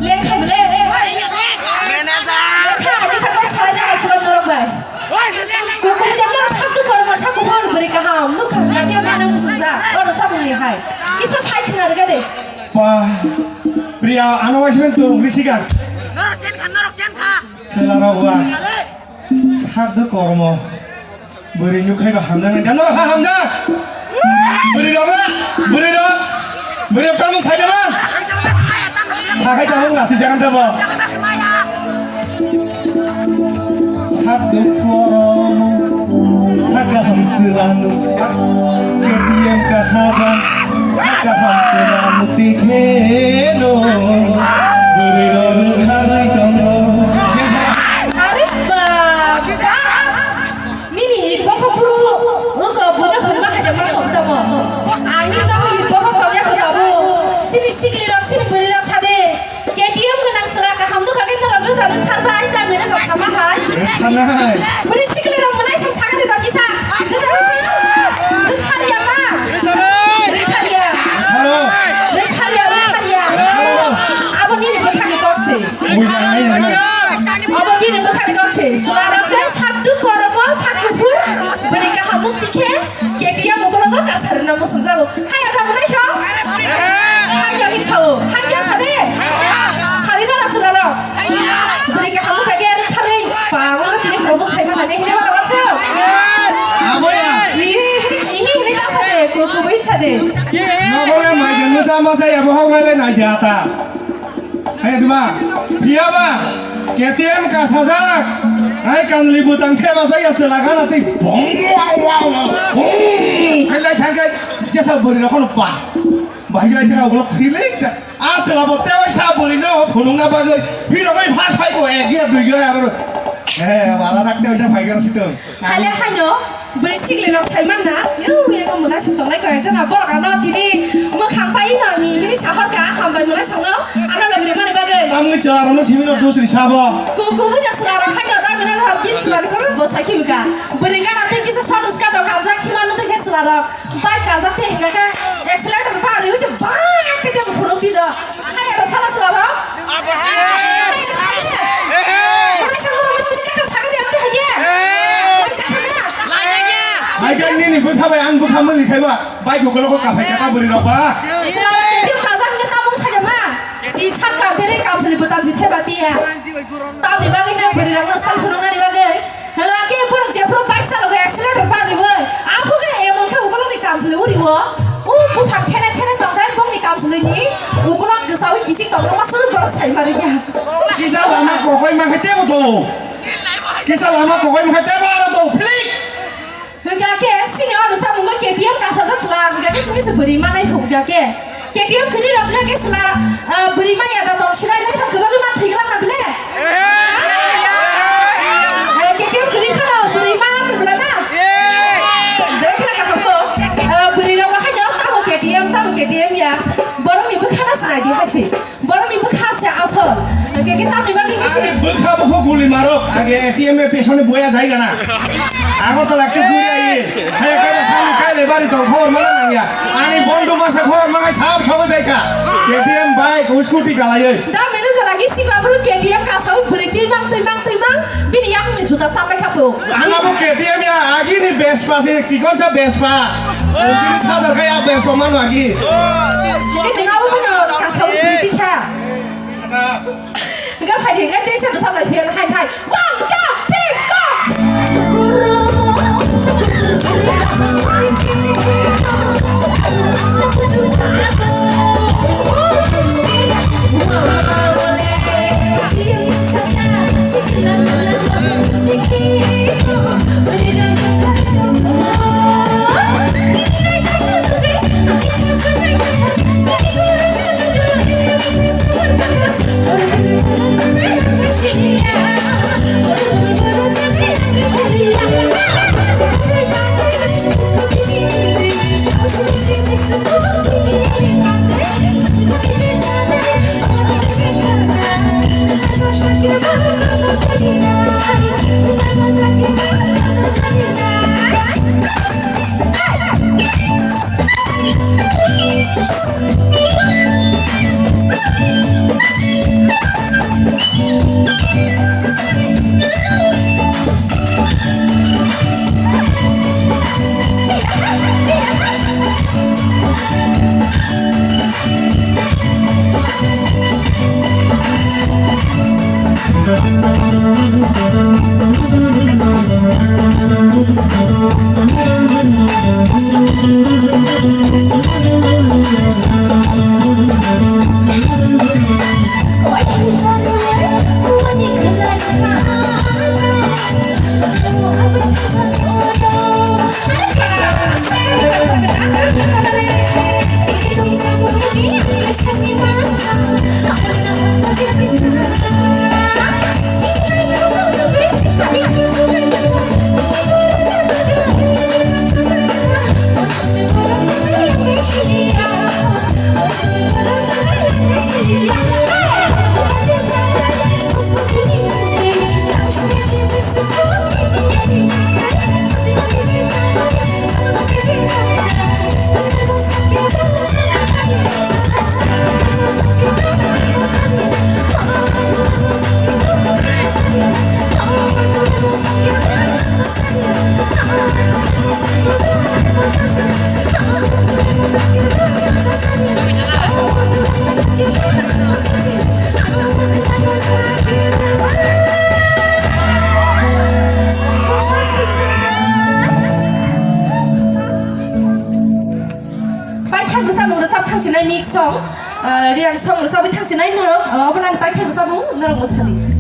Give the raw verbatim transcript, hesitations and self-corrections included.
Lekha bele. Lekha, ani sakao salai jaga surat norok bai. Kuku jatara saktu kormo sakupur beri kaham. Nukha hingga ke mana musungja. Oro sabung ni hai. Kisa sai khna rega de. Ba, Priya, ano waismen tu risikan. Norok chen kha, norok chen kha. Chela rok wa. Saktu kormo. Bwrwi nukhai ba hamjak nang jano ha hamjak. Bwrwi rok na, bwrwi rok. Bwrwi rok tamung sai jama. Sakai tamung nasi jangan tabo. Sat duk koromo, saka hamswlanu. K T M ka sajak, saka hamswlanu tikheno. Bwrwi rok rwkharwi tongno. Are baba. Nini bokhok phuru wngkha, bono hwnma hai ma tong tamo. Ani tamo ni bokhok tong ya kho tabo. Sini sikli rok, sini bwrwi rok sade. K T M gwnang chwla kaham nukha khe norok rwda rwthar bai, ta mene jok sama hai. Rwtharnai. Bwrwi sikli rok mwnai song sakha de dokisa. Rwda rwthar. Rwthar ya ma. Rwtharnai. Rwthar ya. Rwtharo. Rwthar ya, rwthar ya. Rwtharo. Abo nini bwkhani kok se. Ui, janai, janai. Obo bini bwkhani kok se. Chwla rok se sak duk koromo, sak kuphur. Bwrwi kaham nuk tikhe, K T M mukologo kasarino musuk jago. Hai ata mwnai so? Hai yo hin sao? Hai yo sade? Sadi na chwla rok. Bwrwi kaham nuk khe rwtharwi. Pa, mo tini promote khai ma nani hini ma wacho. Abo ya. Ih, hini, ih, hini ta sade, ko, ko bai sade. Nogo le mai jeng musa musa ya bo hok le nai jata. Hai duma, phiya ba, K T M kasajak, hai kanli butang theba jaya chwla gana tei bong, wow, wow, wow, bong, hai lai thang kai, jesa bwrwi rok phano ba, bahai lai thang ulo feeling cha, a chwla bo tei sa bwrwi no phunung na bagwi, biro bai phas phai ko ek ya dui ya aro, he, bara rak tei sa phai gar sitong. Hale haino, bwrwi sikli rok sai manna, yo, yego mwnai song tongnai koi ekjona, borok ano tini mwkhang pai no, ni hini sahor ka, hambai mwnai song no, ano logi rimani bagwi. Tamni chwla rok no simi no dusri sabo. Ku, ku buja sila rok haino, da mwnai rok kin sila ni kono bo sakhi bika. Bwrwi gana tei kisa sot uska rok hamjak khima no tei khe sila rok. Bike kajak tei hingka khe accelerator ba rwi se bike khe tei phunuk twi do. Hai ata sala sala rok. Hai ata sala. Hai ata sala. Hai ata nini bwkha bai ang bwkha mwnwi khai ba. Bike ukolo ko kaphai kata bwrwi rok ba. Sala rok tei kajak hingka tamung sajama. Di sakka tere kamsli bwtamsi theba tiya. Tamni bagwi hwnwi bwrwi rokno sal phunuknani bagwi. Hwnkhe borok jephuru bike chalogo accelerator par riwi. Aphuru emon khe ukolokni kamsli uriwo. O buphang thene thene tongthai bongni kamslini ukolok kwsawi kisik tongma suru borok sai manliya. Kisa lama kokoi mankhe tebo do. Kisa lama kokoi mankhe tebo aro do. Flik. Hwnkha khe sini o rwchapmungo K T M kasajak chwla, hwnkha khe sini se bwrwi manai phuk hwnkha khe. K T M kwrwi rok hwnkha khe chwla, ah, bwrwi manya da tong sinai lai phang kwbangwi ma thwi glak na bile? Eh, Ani bwkha bukhu guli marok, age A T M e pesone boya jaiga na. Agartala khe guri aye. Hai kaiba sani kaile bari tong khobor mana nangya. Ani bondu masa khobor mangai sab sogwi baikha. K T M bike, scooty kalayoi. Da manager agi sikla bru K T M kasao bwrwi twi mang twi mang twi mang. Bini yakni juta sambai kha po. Ang abo K T M ya agini Vespa se chikon sa Vespa. Tini sadar kaya Vespa mano agi. Ke tengabo bono kasao bwrwi twi kha. Hingke phaidi hingke teisa rwchap lai phi hai hai. One, two, three, go! Paithak rwchapmung rwchap thangsinai mix song, ah, Reang song rwchapwi thangsinai norok, ah, obo nang paithak rwchapmung norok mwsadi.